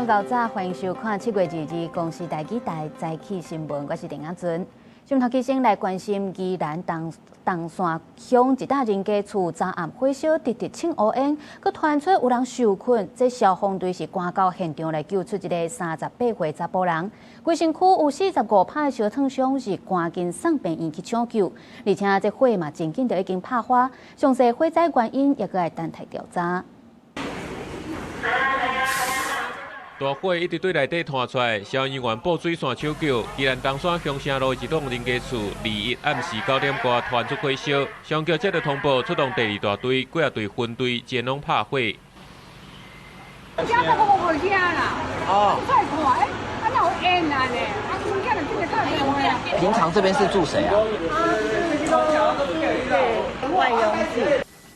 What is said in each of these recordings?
𠢕早，歡迎收看7月22日公視台語台早起新聞，我是鄭亞尊。新頭起先來關心宜蘭東東山鄉一棟人家厝昨暗火燒，直直衝烏煙，閣傳出有人受困，這消防隊是趕到現場來救出一个38歲查埔人。規身軀有45拍的燒燙傷，是趕緊送病院去搶救。而且這火嘛真緊就已經拍花，詳細火災原因也閣愛等待調查。大火一直對內底傳出來，消防員布水線搶救。宜蘭東山鄉城路一棟人家厝，21暗時9點外傳出火燒，消防局接到通報，出動第二大隊、幾仔隊分隊前往拍火。遮都無聲啦，哦，出來看，欸，啊哪有煙啊呢？啊，阮囝就這個打電話啊。平常這邊是住誰啊？外傭。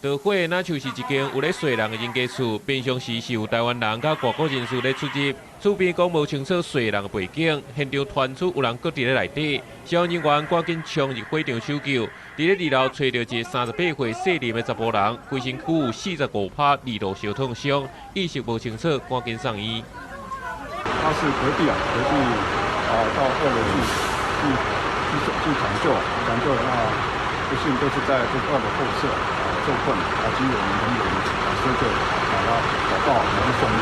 著火若像是一間有咧縒人的人家厝，平常時是有台灣人佮外國人士咧出入。厝邊講無清楚縒人的背景，現場傳出有人閣佇咧內底，消防人員趕緊衝入火場搜救。佇咧二樓揣著一个38歲姓林的查埔人，規身軀有45拍二度燒燙傷，意識無清楚，趕緊送醫。他是隔壁啊，隔壁啊，到二樓去搶救，搶救那不幸都是在這個二樓後側受困，啊，經我們人員搜救，把他找到，然後送醫。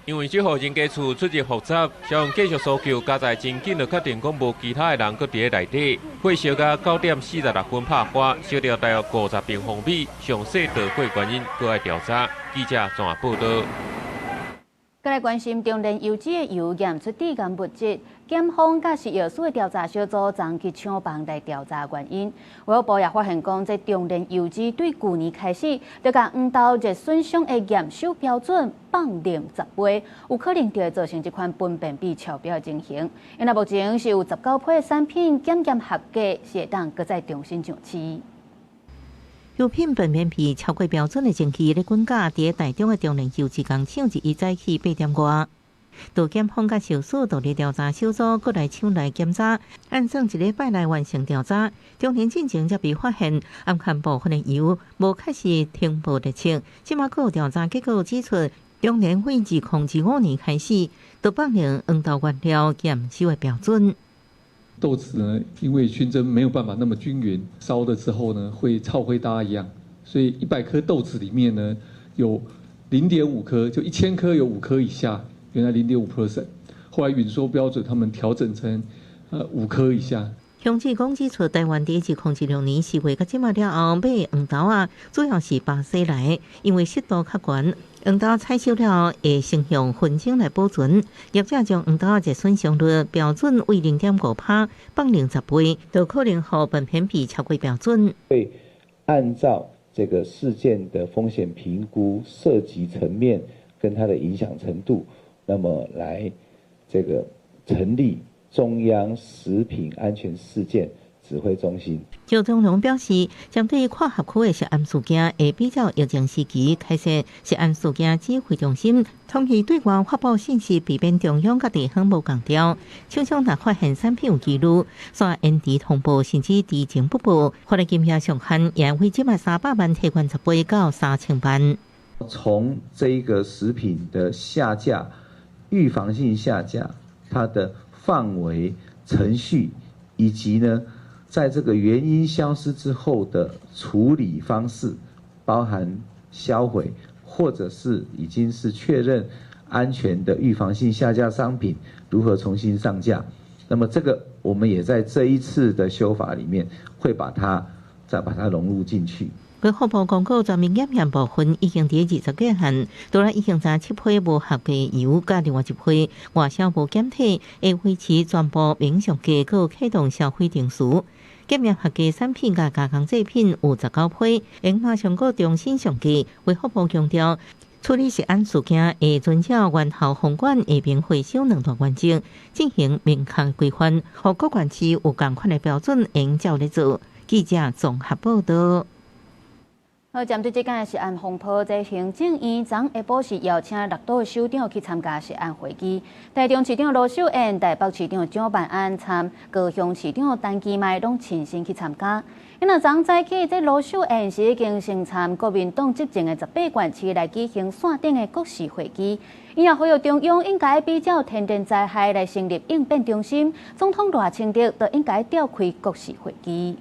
因為這戶人家厝出入複雜，消防繼續搜救，加在真緊就確定講無其他的人閣佇咧內底。火燒到9點46分拍花，燒掉大約50平方米。詳細著火原因閣愛調查。記者綜合報導。閣來關心中煉油脂的油驗出致癌物質，檢方佮食藥署的調查小組昨去廠房來調查原因。衛福部也發現講，這中煉油脂對舊年開始就共黃豆熱損傷的驗收標準放量10倍，有可能就會造成這款苯便比超標的情形。因為目前是有19批的產品檢驗合格，是會當閣再重新上市。油品苯便比超過標準的證據咧滾架佇台中的中煉油脂工廠，21早起8點外，杜檢方佮食藥署獨立調查小組閣來廠內檢查，按算一禮拜內完成調查。中煉進前才被發現暗含部分的油無確實停報熱測，這馬閣有調查結果指出，中煉會2025年開始，就放量黃豆原料驗收的標準。豆子呢，因為燻蒸沒有辦法那麼均勻，燒了之後呢，會臭灰搭一樣，所以100顆豆子裡面呢，有0.5顆，就1000顆有5顆以下，原來0.5%，後來允說標準，他們調整成5顆以下。鄉志講指出，台灣佇2006年4月到這馬了後買黃豆仔，主要是巴西來，因為濕度較懸，黃豆採收了後會先用燻蒸來保存。業者將黃豆熱損傷率標準為0.5趴，放量10倍，就可能予苯偏比超過標準。會按照這個事件的風險評估涉及層面跟它的影響程度，那麼來這個成立中央食品安全事件指揮中心。趙長龍表示，針對跨轄區的食安事件，會比照疫情時期開設食安事件指揮中心，統一對外發布信息，避免中央佮地方無仝調。廠商若發現產品有疑慮，煞延遲通報，甚至知情不報，法律金額上限也為這馬300萬提懸10倍到3000萬。從這一個食品的下架、預防性下架，它的範圍、程序，以及呢，在這個原因消失之後的處理方式，包含銷毀或者是已經是確認安全的預防性下架商品，如何重新上架？那麼這個我們也在這一次的修法裡面，會把它再把它融入進去。衛福部公告全面檢驗部分已經佇20幾項，除了已經查7批無合格油，佮另外一批外銷無檢體，會維持全部免上架，閣啟動銷毀程序。檢驗合格產品佮加工製品有19批，會馬上閣重新上架。衛福部強調，處理食安事件會遵照源頭封管、下邊回收兩大原則進行明確規範，予各縣市有仝款的標準，會用照咧做。記者綜合報導。好，針對這件食安風波，這行政院昨下晡是邀請六都首長去參加食安會議。台中市長盧秀燕、台北市長蔣萬安參高雄市長陳其邁攏親身去參加。因為昨早起，這盧秀燕是已經先參國民黨執政的18縣市來舉行線頂的國是會議。伊也呼籲中央應該比照天然災害來成立應變中心，總統賴清德就應該召開國是會議。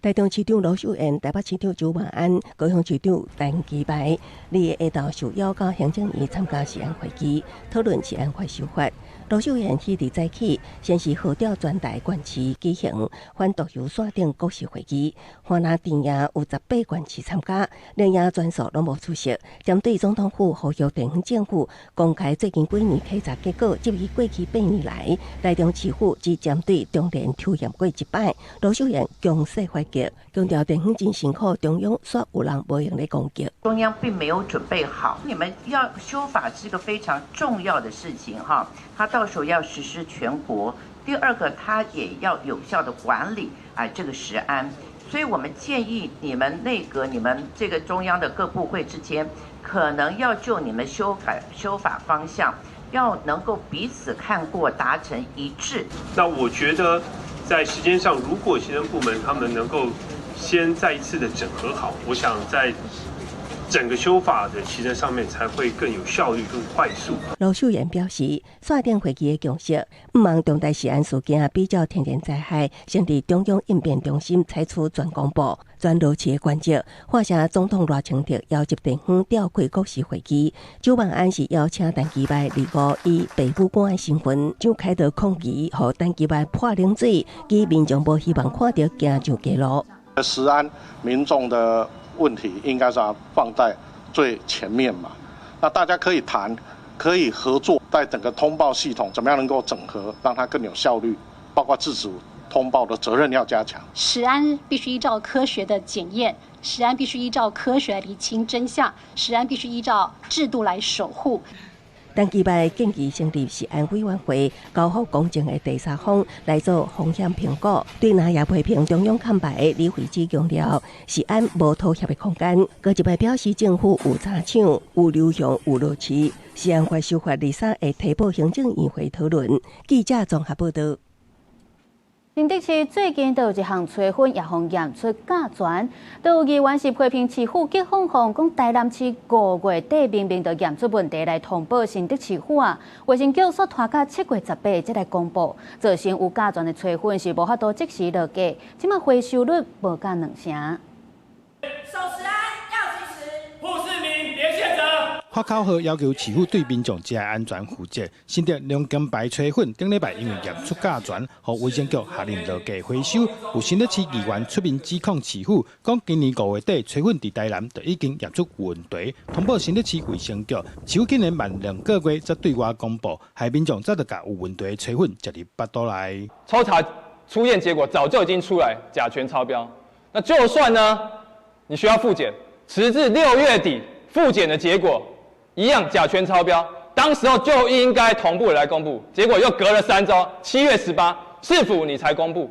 台中市長盧秀燕、台北市長蔣萬安、高雄市長陳其邁，二下晝受邀到行政院參加食安會議，討論食安法修法。盧秀燕彼日早起，先是號召全台縣市舉行反毒油線頂國是會議，歡樂甜夜有18縣市參加，另外全數攏無出席。針對總統府呼籲地方政府公開最近幾年稽查結果，質疑過去8年來，台中市府只針對中聯抽驗過一擺，盧秀燕強勢反擊，強調地方真辛苦，中央煞有人無閒咧攻擊。中央並沒有準備好，你們要修法是一個非常重要的事情，哈，他到時候要實施全國。第二個，他也要有效的管理啊，這個食安。所以我們建議你們內閣、你們這個中央的各部會之間，可能要就你們修改修法方向，要能夠彼此看過，達成一致。那我覺得在時間上，如果行政部門他們能夠先再一次的整合好，我想在整個修法的期程上面才會更有效率、更快速。盧秀燕表示，線頂會議的共識，毋望重大食安事件比照天然災害，成立中央應變中心，採取全公布、全羅市的原則。話聲總統賴清德邀集地方召開國是會議，蔣萬安是邀請陳其邁二五以父母官的身份，就開導抗議，予陳其邁潑冷水，其民眾無希望看著行上街路。食安民眾的問題應該是要放在最前面嘛。那大家可以談，可以合作，在整個通報系統怎麼樣能夠整合，讓它更有效率，包括自主通報的責任要加強。食安必須依照科學的檢驗，食安必須依照科學來釐清真相，食安必須依照制度來守護。陳其邁建議成立食安委員會，交予公正的第三方來做風險評估。對那也批評中央看牌，李慧芝強調，食安無妥協的空間。閣一擺表示政府有查廠、有流向、有落市，食安法修法23會提報行政院會討論。記者綜合報道。新竹市最近都有一項炊粉也予驗出甲醛，都有議員是批評市府激放放，講台南市5月底明明就驗出問題來通報新竹市府啊，衛生局煞拖到7月18才來公布，造成有甲醛的炊粉是無法度即時落架，這馬回收率無到2成。守食安要及時，護市民別卸責。發口號要求市府對民眾食的安全負責。新竹龍金牌炊粉頂禮拜因為驗出甲醛，予衛生局下令落架回收。有新竹市議員出面指控市府，講今年5月底炊粉佇台南就已經驗出問題，通報新竹市衛生局，市府竟然慢2個月才對外公布，害民眾早就共有問題的炊粉食入腹肚內。抽查初驗結果早就已經出來，甲醛超標。那就算呢，你需要複檢，遲至6月底複檢的結果一樣甲醛超標，當時候就應該同步來公布，結果又隔了3週，7月18，市府你才公布。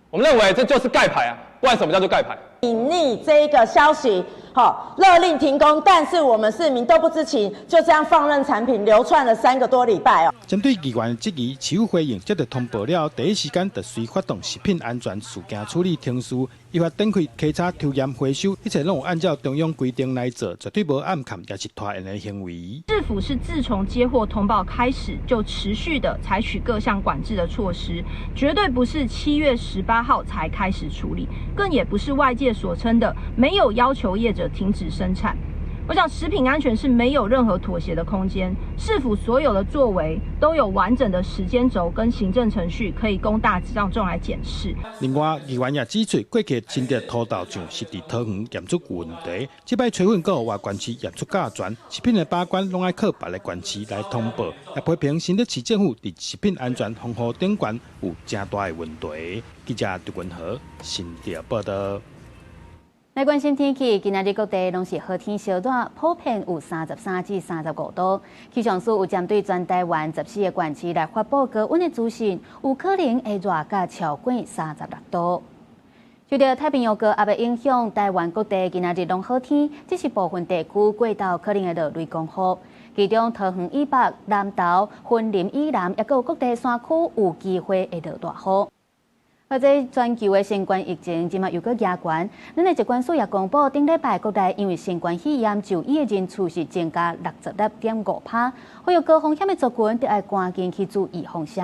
我們認為這就是蓋牌啊，不然什麼叫做蓋牌？隱匿這個消息，好，勒令停工，但是我們市民都不知情，就這樣放任產品流竄了3個多禮拜哦。針對議員質疑，市府回應，接到通報了，第一時間就隨發動食品安全事件處理程序，依法展開稽查、抽驗、回收，一切攏有按照中央規定來做，絕對無暗崁抑是拖延的行為。市府是自從接獲通報開始，就持續的採取各項管制的措施，絕對不是7月18號才開始處理，更也不是外界所稱的沒有要求業者停止生產。我想食品安全是沒有任何妥協的空間，市府所有的作為都有完整的時間軸跟行政程序，可以供大眾來檢視。另外，議員也指出，過去新竹土豆醬是佇桃園驗出問題，這擺炊粉閣有外縣市驗出甲醛，食品的把關攏愛靠別个縣市來通報，也批評新竹市政府佇食品安全防護頂懸有誠大的問題。記者杜文和新竹報道。來關心天氣，今仔日各地攏是好天燒熱，普遍有33至35度。氣象署有針對全台灣14個縣市來發布高溫的資訊，有可能會熱甲超過36度。受著太平洋高壓的影響，台灣各地今仔日攏好天，只是部分地區過晝可能會落雷公雨。其中桃園以北、南投、雲林以南，抑閣有各地山區有機會會落大雨。而這全球的新冠疫情，這馬又閣加懸。咱的疾管署也公布，頂禮拜國內因為新冠肺炎就醫的人數是增加66.5%，呼籲高風險的族群，著愛趕緊去注預防射。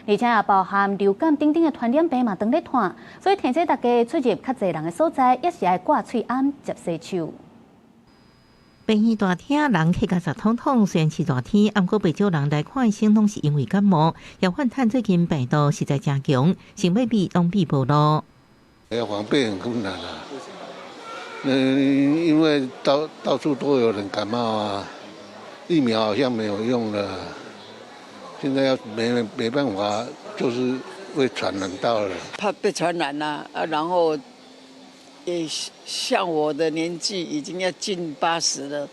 而且也包含流感等等的傳染病嘛，當咧傳，所以提醒大家出入較濟人的所在，也是愛掛喙罨、捷洗手。病院大廳人客甲雜統統，雖然是熱天，毋過袂少人來看醫生，攏是因為感冒。也反彈最近病毒實在誠強，想欲避攏避無路。要防備很困難啊！嗯，因為到到處都有人感冒啊，疫苗好像沒有用了，現在要沒辦法，就是會傳染到了。怕被傳染啊，啊，然後。也像我的年紀已經要近80了，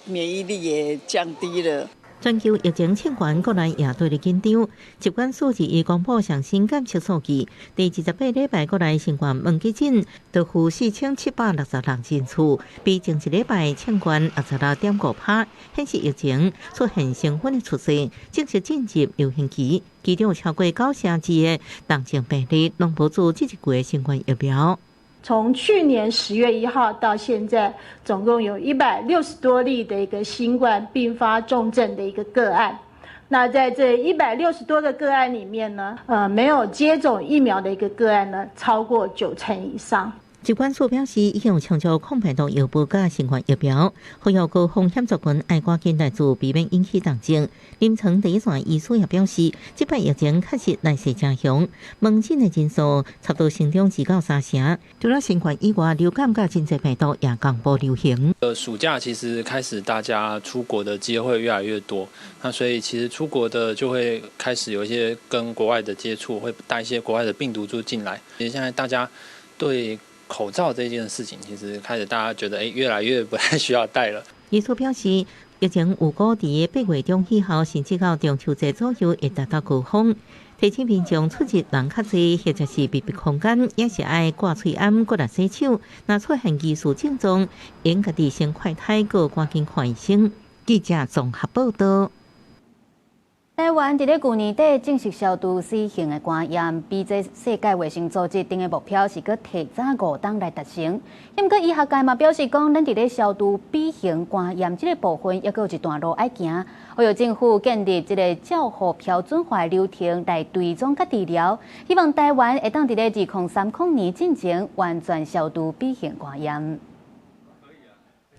免疫力也降低了。全球疫情衝懸，國內也對咧緊張。疾管署日公布上新監測數據，佇28禮拜國內新冠問急診，就有4766人次，比前一禮拜衝懸66.5%，顯示疫情出現升溫的趨勢，正式進入流行期。其中有超過9成二的重症病例，攏無注這一季的新冠疫苗。從去年10月1號到現在，總共有160多例的一個新冠併發重症的一個個案。那在這160多個個案裡面呢，沒有接種疫苗的一個個案呢，超過9成以上。疾管署表示，已經有充足抗病毒藥物佮新冠疫苗，呼籲高風險族群愛趕緊來注，避免引起重症。臨床第一線醫師也表示，這擺疫情確實來勢誠兇，門診的人數差不多成長2到3成。除了新冠以外，流感佮真濟病毒也同步流行。暑假其實開始大家出國的機會越來越多，那所以其實出國的就會開始有一些跟國外的接觸，會帶一些國外的病毒株進來。其實現在大家對口罩這件事情，其實開始大家覺得，越來越不太需要戴了。醫師表示，疫情預估佇8月中以後，甚至到中秋節左右會達到高峰。提醒民眾出入人較濟，或者是密閉空間，也是愛掛喙罨、閣來洗手。若出現疑似症狀，應家己先快篩，閣趕緊看醫生。記者綜合報道。台灣佇咧舊年底正式消除 C 型的肝炎，比這世界衛生組織訂的目標是閣提早5冬來達成。毋過醫學界嘛表示講，咱佇咧消除 B 型肝炎這個部分，猶閣有一段路愛行。呼籲政府建立這個照護標準化流程來追蹤佮治療，希望台灣會當佇咧2030年進前完全消除 B 型肝炎。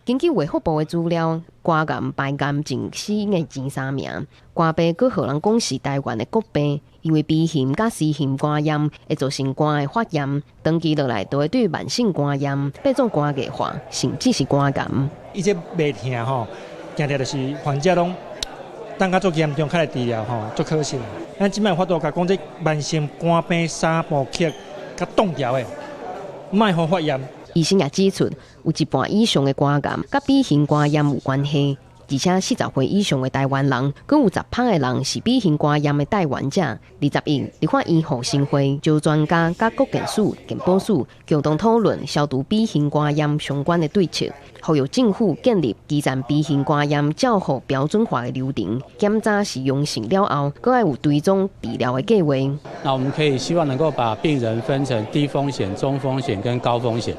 根據衛福部的資料，肝癌排癌症死因的前三名，肝病閣予人講是台灣的國病，因為 B 型佮 C 型肝炎會造成肝的發炎，長期落來就會對慢性肝炎變做肝硬化，甚至是肝癌。伊這袂疼吼，驚著就是患者攏等較足嚴重，較來治療吼，足可惜。咱這擺有法度共講這慢性肝病三部曲較擋牢的，莫予發炎。醫生也指出，有一半以上的肝癌佮 B 型肝炎有關係，而且40歲以上的台灣人，閣有10%的人是 B 型肝炎的帶原者。21，立法院護生會招專家佮國健署、健保署共同討論消除 B 型肝炎相關的對策，呼籲政府建立基層 B 型肝炎照護標準化的流程，檢查是陽性了後，閣愛有追蹤治療的計畫。那我們可以希望能夠把病人分成低風險、中風險跟高風險。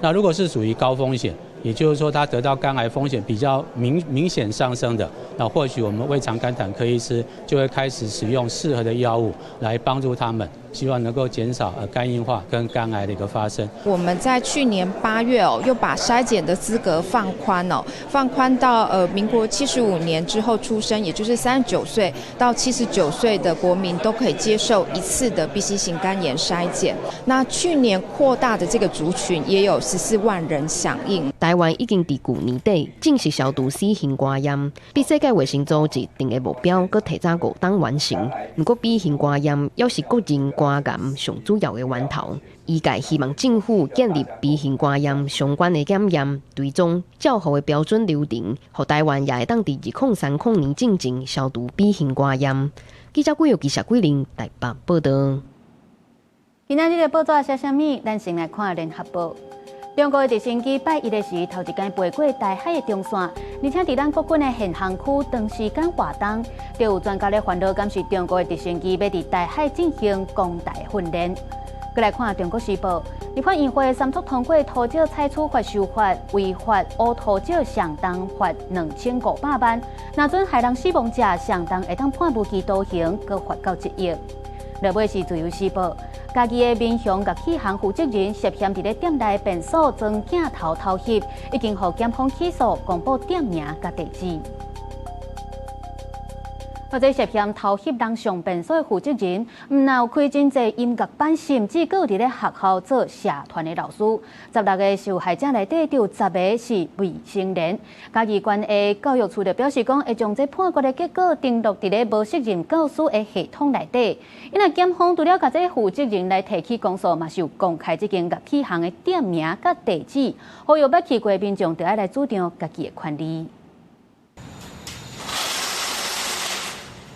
那如果是屬於高風險，也就是說他得到肝癌風險比較明顯上升的，那或許我們胃腸肝膽科醫師就會開始使用適合的藥物來幫助他們，希望能夠減少肝硬化跟肝癌的一個發生。我們在去年8月哦，又把篩檢的資格放寬哦，放寬到民國75年之後出生，也就是39歲到79歲的國民都可以接受一次的 B、C 型肝炎篩檢。那去年擴大的這個族群也有14萬人響應。台灣已經佇舊年底正式消除 C 型肝炎，比世界衛生組織訂的目標閣提早5冬完成。毋過 B 型肝炎猶是國人肝癌上主要的源頭。醫界希望政府建立 B 型肝炎相關的檢驗、追蹤、照護的標準流程，予台灣也會當佇2030年進前消除 B 型肝炎。記者郭玉記者桂林台北報道。今仔日的報紙寫啥物？咱先來看聯合報。中國的直升機拜一的時，頭一工飛過台海的中線，而且佇咱國軍的限航區長時間活動，就有專家咧煩惱，敢是中國的直升機欲佇台海進行攻台訓練。閣來看《中國時報》，立法院會三讀通過土石採取法修法，違法挖土石上重罰2500萬，若準害人死亡者上重會當判無期徒刑，閣罰到1億。落尾是《自由時報》，嘉義的民雄樂器行負責人涉嫌佇咧店內便所裝鏡頭偷翕，已經予檢方起訴，公布店名佮地址。或者涉嫌偷翕人上便所的負責人，毋但有開真濟音樂班，甚至閣有佇咧學校做社團的老師。16個受害者內底，就有10個是未成年。嘉義縣的教育處就表示講，會將這判決的結果登錄佇咧無適任教師的系統內底。因為檢方除了共這負責人來提起公訴，嘛是有公開這間樂器行的店名佮地址，呼籲捌去過的民眾著愛來主張家己的權利。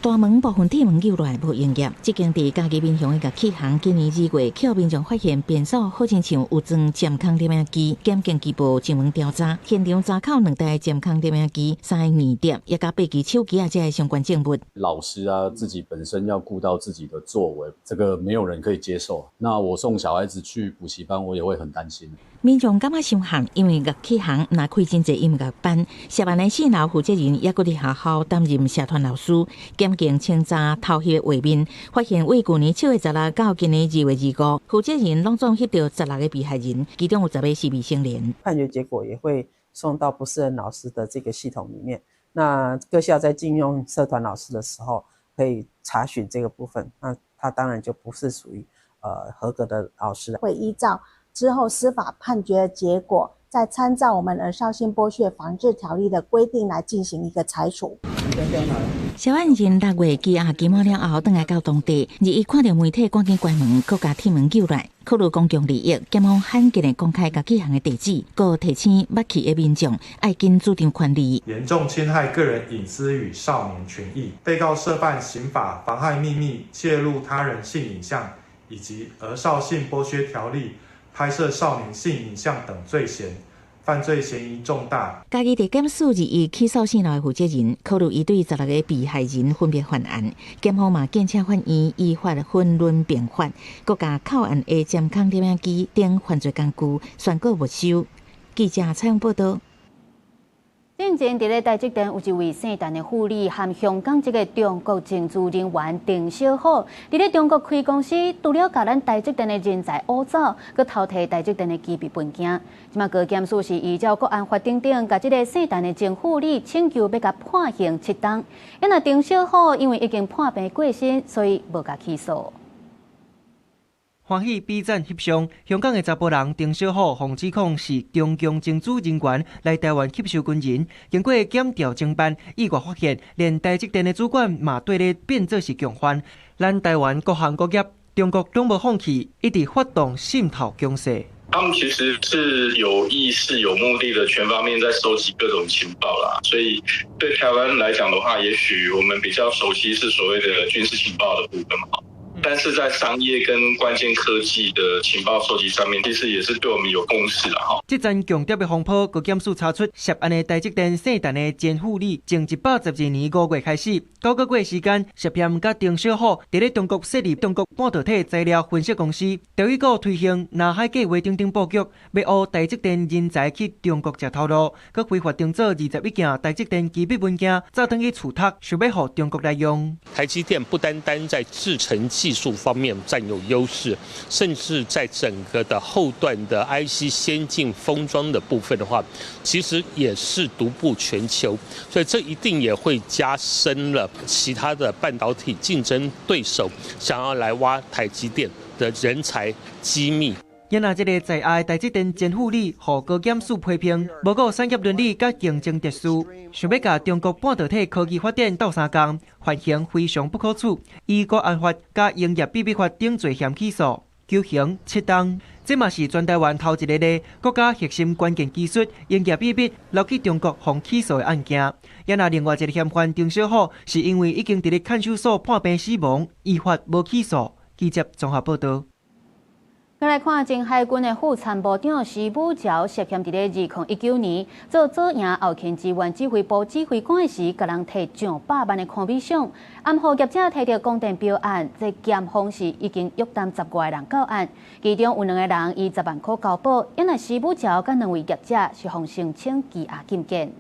大門部分鐵門扭落來無營業，這間佇嘉義民雄的樂器行，今年2月，予民眾發現便所好親像有裝監控攝影機，檢警拘捕上門調查，現場查扣兩台監控攝影機、三个硬碟，也佮八支手機啊，這个相關證物。老師啊，自己本身要顧到自己的作為，這個沒有人可以接受。那我送小孩子去補習班，我也會很擔心。民眾感覺傷憾，因為樂器行若開真濟音樂班，涉案的四樓負責人猶閣佇學校擔任社團老師。檢警清查偷翕的畫面，發現為舊年7月16到今年2月25，負責人攏總翕著16個被害人，其中有10個是未成年。判決結果也會送到不適任老師的這個系統裡面。那各校在進用社團老師的時候，可以查詢這個部分。那他當然就不是屬於合格的老師。會依照之後司法判決的結果，再參照我們兒少性剝削防治條例的規定來進行一個裁處。涉案人6月羈押期滿了後，轉來到當地，而伊看著媒體趕緊關門，閣共鐵門扭來，考慮公共利益，檢方罕見的公開樂器行的地址，閣提醒捌去的民眾愛緊主張權利。嚴重侵害個人隱私與少年權益，被告涉犯刑法妨害秘密、竊錄他人性影像以及兒少性剝削條例拍攝少年性影像等罪嫌，犯罪嫌疑重大。嘉義地檢署21起訴四樓的負責人，考慮伊對16個被害人分別犯案，檢方嘛建請法院依法分論併罰，閣共扣案的監控攝影機等犯罪工具宣告沒收。記者採訪報導。進前佇咧台積電有一位姓陳的婦女，和香港這个中國情資人員鄭小虎，佇咧中國開公司，除了共咱台積電的人才挖走，閣偷提台積電的機密文件。這馬高檢署是依照國安法等等，共這个姓陳的前婦女請求欲共判刑7冬。因為鄭小虎因為已經判病過身，所以無共起訴。歡喜比讚翕相，香港的查埔人丁小虎，予指控是中共情資人員來台灣吸收軍人。經過檢調偵辦，意外發現，連台積電的主管嘛綴咧變做是共犯。咱台灣各行各業，中國攏無放棄，一直發動滲透攻勢。他們其實是有意識、有目的的，全方面在收集各種情報啦。所以對台灣來講的話，也許我們比較熟悉是所謂的軍事情報的部分嘛。但是在商業跟關鍵科技的情報收集上面，其實也是對我們有共識啦。哈。這陣共諜的風波，高檢署查出涉案的台積電姓陳的前副理，從112年5月開始，9個月時間，涉嫌佮丁小虎佇咧中國設立中國半導體材料分析公司，調去閣推行南海計劃等等布局，欲挖台積電人才去中國食頭路，閣非法定做21件台積電機密文件，走轉去厝讀，想欲予中國來用。台積電不單單在製程技術方面佔有優勢，甚至在整個的後段的 IC 先進封裝的部分的話，其實也是獨步全球，所以這一定也會加深了其他的半導體競爭對手想要來挖台積電的人才機密。因若這个在押的台積電前副理，予高檢署批評，無顧產業倫理佮競爭秩序，想欲共中國半導體科技發展鬥相共，犯行非常不可取。依國安法佮營業秘密法等罪嫌起訴，求刑7冬。這嘛是全台灣頭一个例國家核心關鍵技術營業秘密流去中國予起訴的案件。也若另外一个嫌犯丁小虎，是因為已經佇咧看守所判病死亡，依法無起訴。記者綜合報導。來看，前海軍的副參謀長徐武橋涉嫌佇咧2019年做左營後勤支援指揮部指揮官時，共人提上百萬的寬米賞，暗予業者提著光電標案，這檢方是已經約談10外人到案，其中有兩个人以10萬箍交保，因為徐武橋佮兩位業者是予申請羈押禁見。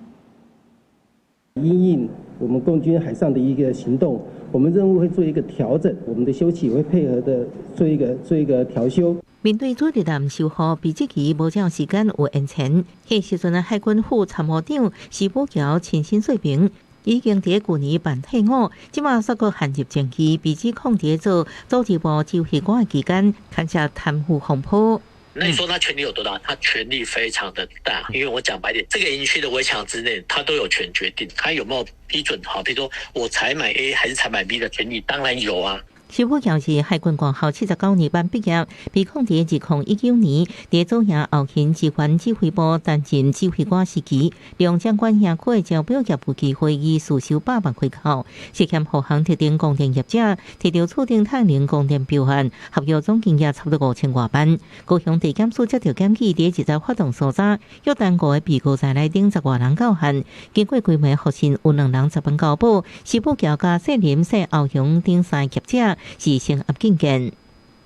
因應我們共軍海上的一個行動，我們任務會做一個調整，我們的修期會配合的做一個調休。面對主力艦修護，比這期無照時間有延遲。彼時陣的海軍副參謀長徐武橋親身說明，已經佇舊年辦退伍，這馬煞閣陷入前期，被指控佇做組織部指揮官的期間，牽涉貪腐風波。那你說他權力有多大？他權力非常的大，因為我講白點，這個營區的圍牆之內，他都有權決定，他有沒有批准？好，比如說我採買 A 還是採買 B 的權利，當然有啊。徐武橋是海軍官校79年班畢業，被控佇2019年佇左營後勤支援指揮部擔任指揮官時期，利用掌管營區的招標業務機會，以私收百萬回扣，涉嫌予項特定光電業者提著厝頂太陽能光電標案，合約總金額差不多5000外萬。高雄地檢署接著檢舉，佇二十發動搜查，約談五个被告在內等10外人到案，經過規模複訊，有兩人10萬交保，徐武橋佮謝林、謝歐雄等三個業者是聲押禁見。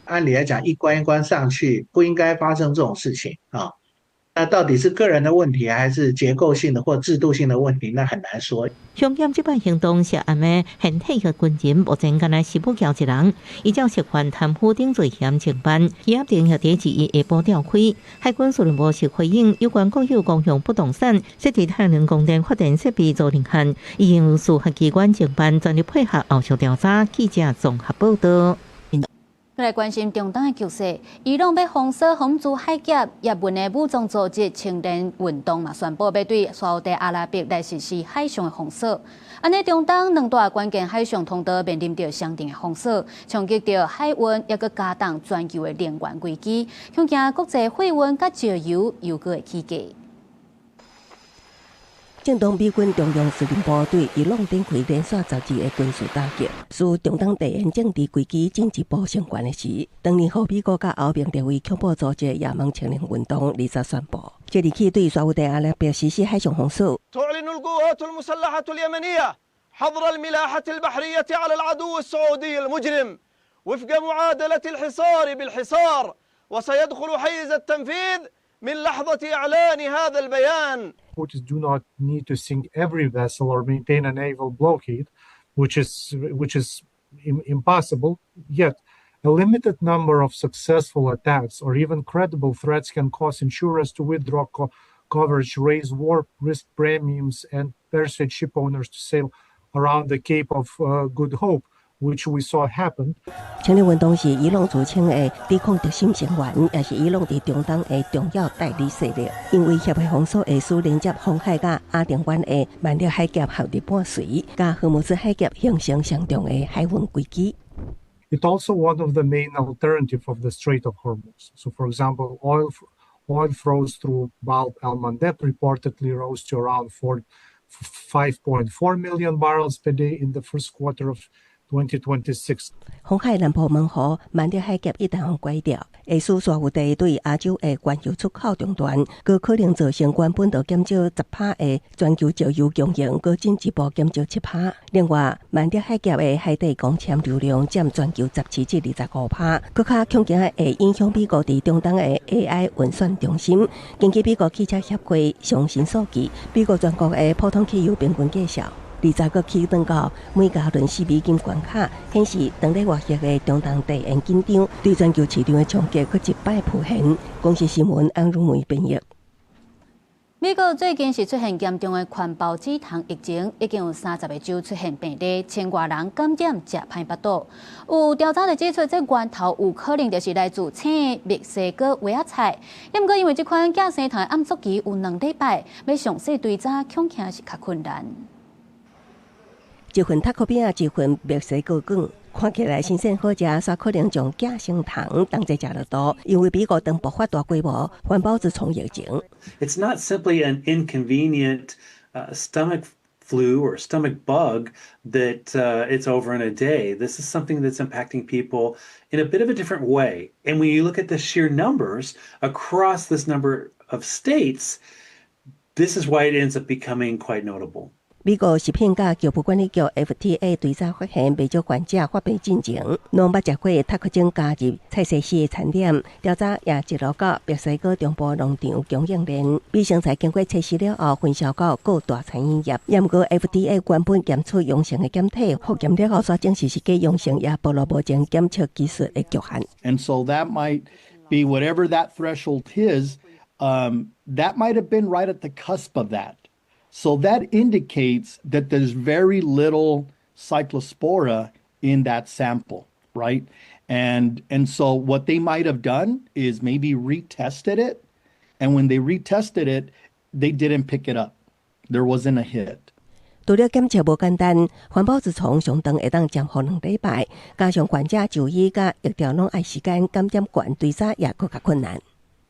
按理來講，一關一關上去，不應該發生這種事情啊。那到底是個人的問題，還是結構性的或制度性的問題？那很難說。兇嫌這擺行動涉案的現退役軍人，目前干焦徐武橋一人，依照涉犯貪腐等罪嫌偵辦，羈押庭也佇二下晡調開。海軍司令部是回應有關國有公用不動產設置太陽能光電發電設備租賃案，已經由司法機關偵辦，全力配合後續調查。記者綜合報道。來關心中東的局勢，伊朗欲封鎖荷姆茲海峽，也門的武裝組織青年運動嘛宣布欲對沙烏地阿拉伯來實施海上的封鎖。按呢，中東兩大關鍵海上通道面臨著雙重的封鎖，衝擊著海運，抑閣加重全球的能源危機，恐驚國際貨運佮石油又閣會起價。正當美軍中央司令部對伊朗展開連續12日的軍事打擊，使中東地緣政治危機進一步升懸的時，當年予美國佮歐盟列為恐怖組織也門青年運動20宣布，即日起對沙烏地阿拉伯實施海上封鎖。 تعلن القوات المسلحة اليمنية حظر الملاحة البحرية على العدو السعودي المجرم وفق معادلة الحصار بالحصار وسيدخل حيز التنفيذ من لحظة إعلان هذا البيان. Houthis do not need to sink every vessel or maintain a naval blockade, which is impossible. Yet, a limited number of successful attacks or even credible threats can cause insurers to withdraw coverage, raise war risk premiums, and persuade ship owners to sail around the Cape of Good Hope, which we saw happen. 青年運動是伊朗自稱的抵抗核心成員，也是伊朗佇中東的重要代理勢力。因威脅的封鎖會使連接紅海佮亞丁灣的曼德海峽合入伴隨，佮荷姆茲海峽形成雙重的海運危機。 It's also one of the main alternative of the Strait of Hormuz. So, for example, oil flows through Bab el-Mandeb reportedly rose to around 5.4 million barrels per day in the first quarter of 2026. 紅海南部門戶曼德海峽一旦予關掉，會使沙烏地對亞洲的原油出口中斷，閣可能造成原本就減少10趴的全球石油供應，閣進一步減少7趴。另外，曼德海峽的海底光纖流量佔全球17至25趴，閣較恐驚會影響美國佇中東的 AI 運算中心。根據美國汽車協會上新數據，美國全國的普通汽油平均價數，20個起漲到每加侖4美金關卡，顯示當咧外溢的中東地緣緊張對全球市場的衝擊，閣一擺浮現。公視新聞安如梅編譯。美國最近是出現嚴重的環孢子蟲疫情，已經有30個州出現病例，千外人感染，食歹腹肚。有調查就指出，這源頭有可能就是來自青的墨西哥萵仔菜。毋過因為這款寄生蟲的暗作期有2禮拜，欲詳細追查恐驚是較困難。一份塔可餅，一份墨西哥卷，看起來新鮮好食，煞可能將寄生蟲當作食落肚，因為美國當爆發大規模環孢子蟲疫情。 It's not simply an inconvenient stomach Flu or stomach bug that it's over in a day. This is something that's impacting people in a bit of a different way. And when you look at the sheer numbers across this number of states, this is why it ends up becoming quite notable. 美國食品佮藥物管理局 FDA 追查發現，袂少患者發病進前，攏捌食過塔可鐘加入菜西絲的餐點。調查也揭露到墨西哥中部農場供應鏈，米生菜經過測試了後，分銷到各大餐飲業。也毋過 FDA 原本檢出陽性的檢體，複驗了後，煞證實是假陽性，也暴露目前檢測技術的局限。 And so that might be whatever that threshold is, that might have been right at the cusp of that. So that indicates that there's very little cyclospora in that sample, right? And so what they might have done is maybe retested it. And when they retested it, they didn't pick it up. There wasn't a hit. 除了檢測無簡單，環保蛀蟲上長會當潛伏2禮拜，加上患者就醫佮疫調攏愛時間，感染懸追查也閣較困難。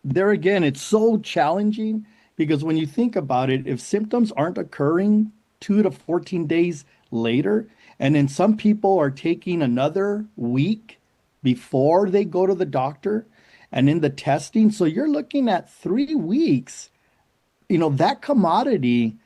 There again, it's so challenging because when you think about it, if symptoms aren't occurring 2 to 14 days later, and then some people are taking another week before they go to the doctor and in the testing, so you're looking at 3 weeks. That commodity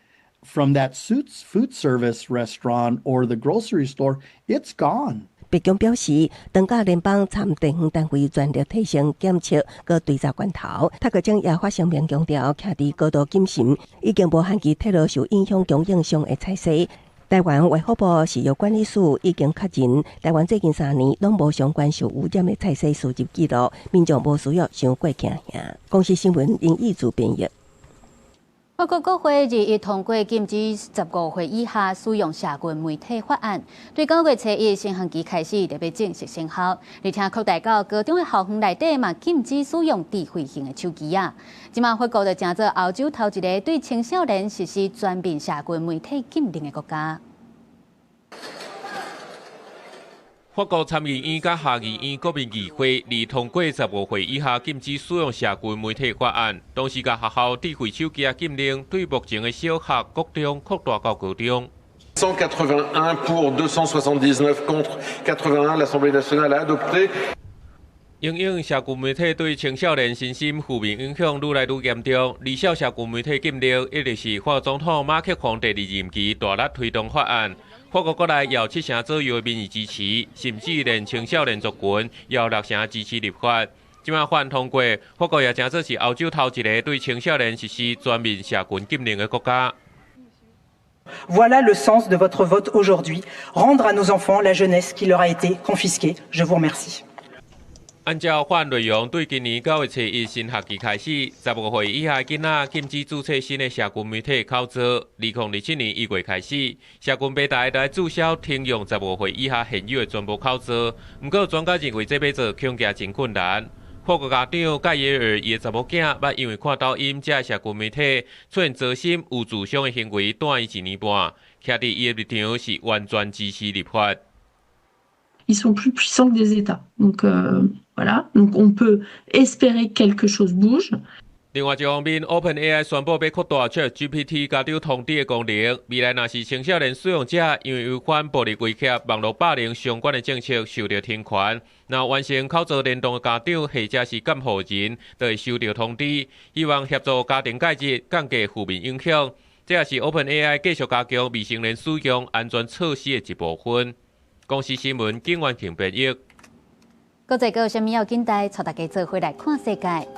from that food service restaurant or the grocery store, it's gone. 白宮表示，當佮聯邦參地方單位全力提升檢測佮追查關頭，塔克鐘也發聲明強調，徛佇高度謹慎，已經無限期披露受影響供應商的菜西。台灣衛福部食藥管理署已經確認，台灣最近3年攏無相關受污染的菜西輸入記錄，民眾無需要傷過驚嚇。公視新聞林義祖編譯。法國國會21通過禁止15歲以下使用社群媒體法案，對9月初1新學期開始就欲正式生效，而且擴大到高中的校園內底嘛，禁止使用智慧型的手機仔。這馬法國就成做歐洲頭一个對青少年實施全面社群媒體禁令的國家。法國參議院佮下議院國民議會擬通過15歲以下禁止使用社群媒體法案，同時共學校智慧手機仔禁令對目前的小學、國中擴大到高中。 181 pour 279 contre 81, l'Assemblée nationale a adopté. 因應社群媒體對青少年身心負面影響愈來愈嚴重，而且社群媒體禁令一直是法國總統馬克宏第二任期大力推動法案。法國國內有七成左右的民意支持，甚至連青少年族群也有六成支持立法。這馬法案通過，法國也成做是歐洲頭一个對青少年實施全面社群禁令的國家。 Voilà le sens de votre vote aujourd'hui, rendre à nos enfants la jeunesse qui leur a été confisquée. Je vous remercie. 按照法案內容，對今年9月初1新學期開始，15歲以下囡仔禁止註冊新的社群媒體口座。2027年1月開始，社群平台來註銷停用十五歲以下現有的全部口座。毋過專家認為這欲做恐驚真困難。法國家長蓋耶爾伊的查某囝捌因為看抖音這社群媒體出現糟心有自傷的行為，蹛院一年半，徛佇伊的立場是完全支持立法。 Ils sont plus puissants que des États. Donc voilà, donc on peut espérer que quelque chose bouge. 另外一方面，OpenAI 宣布欲擴大 ChatGPT 家長通知的功能。未來若是青少年使用者因為違反暴力威脅、網路霸凌相關的政策受著懲罰，若完成口座聯動的家長或者是監護人，就會收到通知，希望協助家庭介入，降低負面影響。這也是 OpenAI 繼續加強未成年使用安全措施的一部分。公視新聞景元慶編譯。國際閣有啥物要緊帶，帶大家做伙來看世界。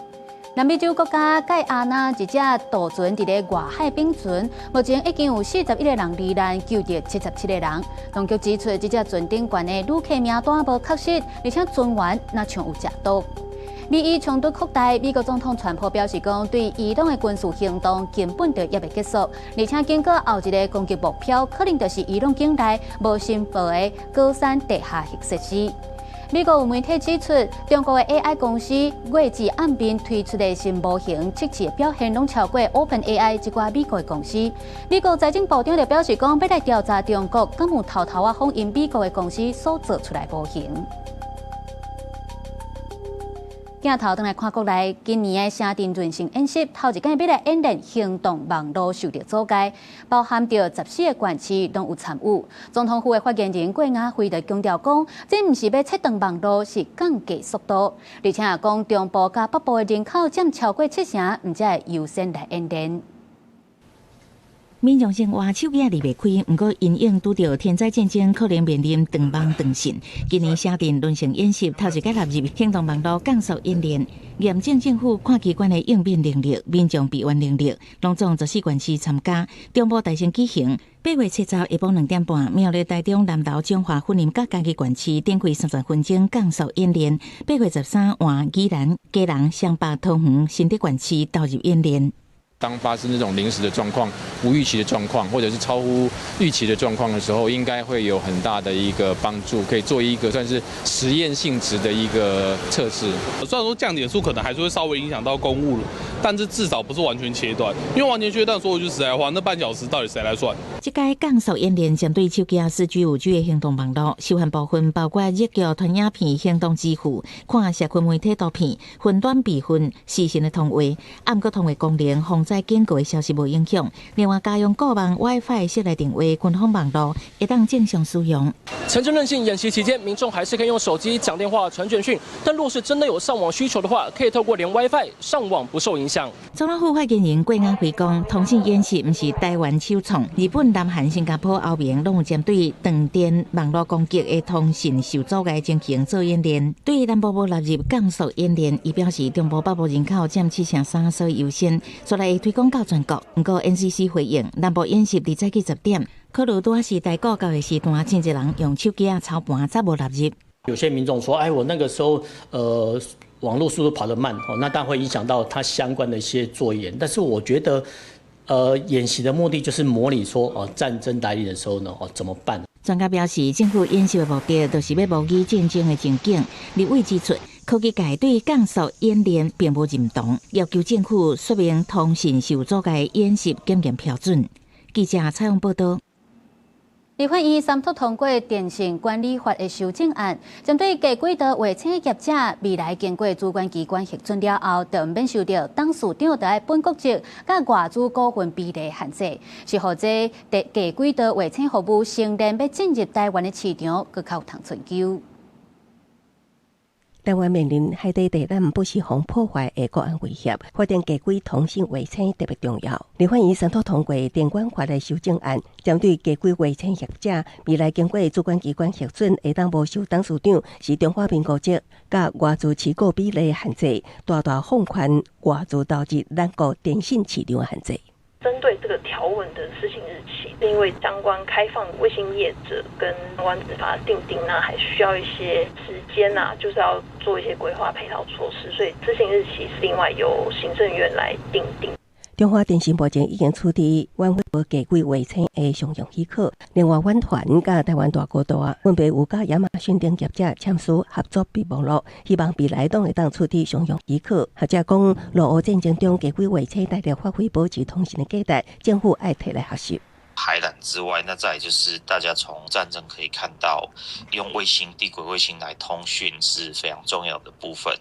南美洲國家蓋亞那一隻渡船佇咧外海反船，目前已經有41個人罹難，救著77個人。當局指出，這隻船頂懸的旅客名單無確實，而且船員若像有食毒。美伊衝突擴大，美國總統川普表示講，對伊朗的軍事行動根本就猶未結束，而且警告後一个攻擊目標可能就是伊朗境內無申報的高山地下核設施。美國有媒體指出，中國的 AI 公司月之暗面推出的新模型測試表現攏超過 OpenAI 這寡美國的公司。美國財政部長就表示講，欲來調查中國敢有偷偷仔仿𪜶美國的公司所做出來模型。鏡頭轉來看國內，今年的城鎮韌性演習，頭一擺欲來演練行動網路受著阻礙，包含著14個縣市攏有參與。總統府的發言人郭雅慧就強調講，這毋是欲切斷網路，是降低速度。而且也講中部佮北部的人口佔超過七成，毋才會優先來演練。民眾生活手機也離袂開，毋過因應拄著天災戰爭，可能面臨斷網斷訊。今年城鎮韌性演習頭一擺納入行動網路降速演練，驗證政府跨機關的應變能力、民眾備援能力，攏總14縣市參加，中部大先舉行。8月7日下晡2點半，苗栗、台中、南投、彰化、雲林佮嘉義縣市展開30分鐘降速演練。8月13換宜蘭、基隆、雙北、桃園、新竹縣市投入演練。當發生這種臨時的狀況、無預期的狀況，或者是超乎預期的狀況的時候，應該會有很大的一個幫助，可以做一個算是實驗性質的一個測試。雖然說降點數可能還是會稍微影響到公務，但是至少不是完全切斷，因為完全切斷，說句實在話，那半小時到底誰來算？這屆降速演練針對手機4G、5G 的行動網路，受限部分包括日腳傳影片、行動支付、看社群媒體圖片、雲端備份、視訊的通話，毋過通話功能、防災警告的消息無影響。另外，家用固網 WiFi 室內電話、軍方網路會當正常使用。城鎮韌性演習期間，民眾還是可以用手機講電話、傳簡訊，但若是真的有上網需求的話，可以透過連 WiFi 上網不受影響。總統府發言人郭雅慧講，通信演習毋是台灣首創，日本、南韓、新加坡、歐盟攏有針對斷電網路攻擊的通信受阻礙情形做演練。對南部無納入降速演練，伊表示中部北部人口佔73%，所以優先，煞來會推廣到全國。毋過 NCC 回應，南部演習佇早起10點，可能拄仔是台股交易時段，真濟人用手機仔操盤，才無納入。有些民眾說：“哎，我那個時候，網路速度跑得慢，哦，那當然會影響到它相關的一些作業。但是我覺得，演習的目的就是模擬說，哦，戰爭來臨的時候呢，哦，怎麼辦？” 專家表示，政府演習的目的就是欲模擬戰爭的情景。立委指出，科技界對降速演練並無認同，要求政府說明通信受阻礙演習檢驗標準。記者採訪報導。立法院三讀通過電信管理法的修正案，針對低軌道衛星業者，未來經過主管機關核准了後，就毋免受著董事長著愛本國籍佮外資股份比例限制，是予這低軌道衛星服務星鏈欲進入台灣的市場，閣較有通尋求。台灣面臨海底地纜不時予破壞的國安威脅，發展低軌通信衛星特別重要。立法院三讀通過電管法的修正案，針對低軌衛星業者，未來經過主管機關核准，會當無受董事長是中華民國籍佮外資持股比例限制，大大放寬外資投入咱國電信市場的限制。針對這個條文的施行日期，因為相關開放衛星業者跟相關執法訂定呢，還需要一些時間啊，就是要做一些規劃配套措施，所以執行日期是另外由行政院來訂定。中華電信目前已經取得遠火低軌衛星的商用許可，另外遠傳佮台灣大哥大分別有佮亞馬遜等業者簽署合作備忘錄，希望未來攏會當取得商用許可。學者講，俄烏戰爭中低軌衛星帶來發揮保持通訊的價值，政府愛提來學習。海纜之外，那再就是大家從戰爭可以看到，用衛星、低軌衛星來通訊是非常重要的部分。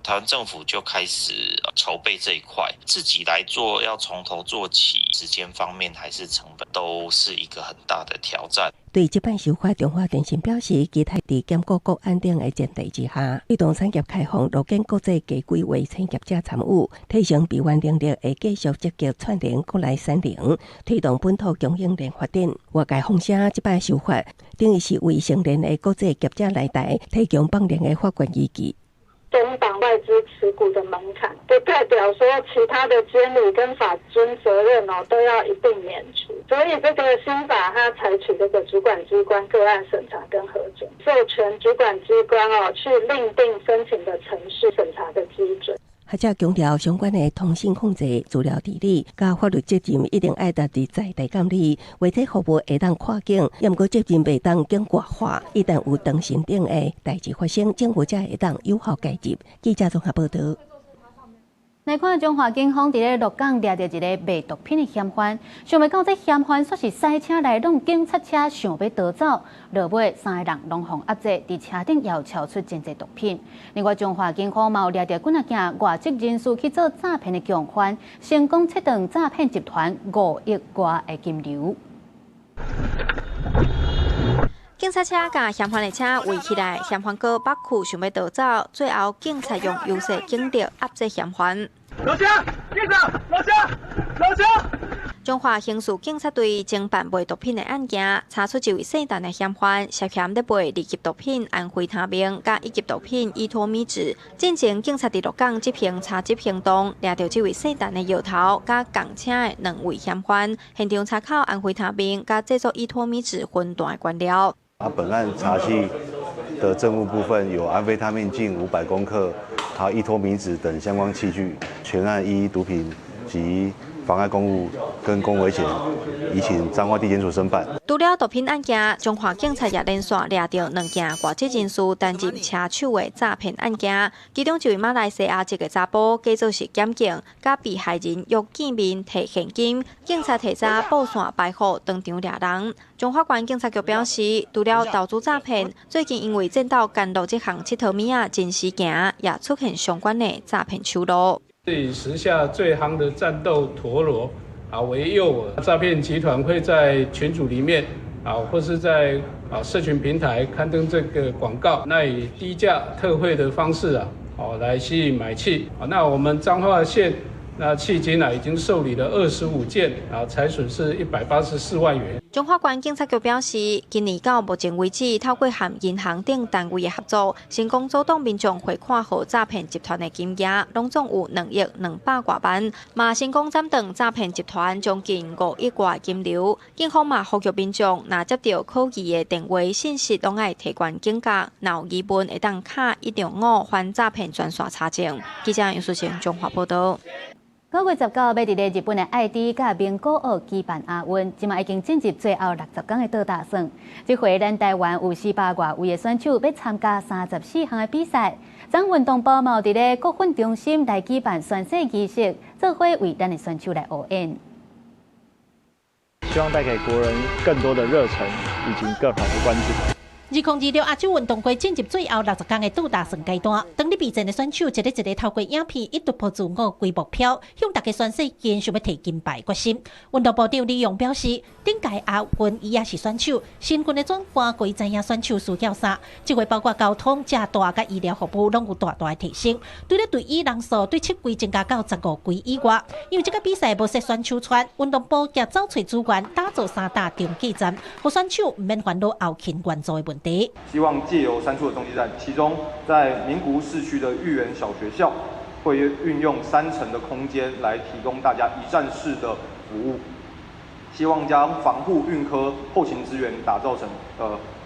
台灣政府就開始籌備這一塊，自己來做，要從頭做起，時間方面還是成本，都是一個很大的挑戰。對這擺修法，中華電信表示，期待佇兼顧國安等的前提之下，推動產業開放，樂見國際低軌衛星業者參與，提升備援能力，會繼續積極串聯國內產能，推動本土供應鏈發展。外界風聲這擺修法，等於是為成年的國際業者來台提供綁鏈的法權依據。鬆綁外資持股的門檻，不代表說其他的監理跟法遵責任哦都要一併免除。所以這個新法它採取這個主管機關個案審查跟核准，授權主管機關哦去另定申請的程序審查的基準。學者強調，相關的通信控制、資料治理、佮法律責任一定愛達佇在地監理，媒體服務會當跨境，毋過責任袂當境外化。一旦有當事等的代誌發生，政府才會當有效介入。記者綜合報導。來看彰化警方佇咧鹿港掠著一个賣毒品的嫌犯，想袂到這嫌犯煞是駛車來挵警察車，想欲逃走，落尾三个人攏予壓制，佇車頂又搜出真濟毒品。另外，彰化警方嘛有掠著幾若件外籍人士去做詐騙的共犯，成功切斷詐騙集團5億外的金流。警察車共嫌犯的車圍起來，嫌犯閣縛褲想欲逃走，最後警察用優勢警力壓制嫌犯。老鄉，警察，老鄉，老鄉。彰化刑事警察隊偵辦賣毒品的案件，查出一位姓陳的嫌犯涉嫌咧賣二級毒品安非他命，佮一級毒品依托咪酯。進前警察佇鹿港執行查緝行動，掠著這位姓陳的搖頭，佮仝車的兩位嫌犯，現場查扣安非他命佮製作依托咪酯分段的原料。啊，本案查緝的證物部分有安非他命近500公克，還有依托咪酯等相關器具，全案依毒品及妨礙公務跟公危險，移請彰化地檢署偵辦。除了毒品案件，彰化警察也連續掠著兩件外籍人士擔任車手的詐騙案件，其中一位馬來西亞籍的查埔，假做是檢警，佮被害人約見面提現金，警察提早佈線埋伏，當場掠人。彰化縣警察局表示，除了投資詐騙，最近因為戰鬥干路這項𨑨迌物仔真時行，也出現相關的詐騙手路。以時下最夯的戰鬥陀螺為誘饵，詐騙集團會在群組裡面或是在社群平台刊登這個廣告，那以低價特惠的方式來吸引買氣。那我們彰化縣那迄今已經受理了25件財損是184萬元。彰化縣警察局表示，今年到目前為止，透過和銀行等單位的合作，成功阻擋民眾匯款予詐騙集團的金額，攏總有2億200外萬，嘛成功斬斷詐騙集團將近5億外金流。警方嘛呼籲民眾，若接著可疑的電話信息，攏愛提懸警覺，若有疑問會當敲165反詐騙專線查證。記者楊淑賢彰化報導。9月19欲佇咧日本的愛知佮名古屋舉辦亞運，這馬已經進入最後60天的倒打算。這回咱台灣有400外位的選手欲參加34項的比賽。昨運動部嘛有佇咧國訓中心來舉辦宣誓儀式，做伙為咱的選手來応援。希望帶給國人更多的熱忱以及更好的關注。 2026亞洲運動會進入最後60天的倒打算階段，當日備戰的選手一个一个透過影片一突破自我歸目標，向大家宣誓堅想欲提金牌決心。運動部長李勇表示，頂屆亞運伊也是選手，身份的轉換，予伊知影選手需要啥，這回包括交通、食住佮醫療服務，攏有大大的提升。除了隊醫人數對7季增加到15季以外，因為這個比賽無設選手村，運動部也走揣資源打造三大中繼站，予選手毋免煩惱後勤援助的問題。希望借由三處的中繼站，其中在名古屋市區的裕園小學校，會運用3層的空間來提供大家一站式的服務。希望將防護、運科、後勤資源打造成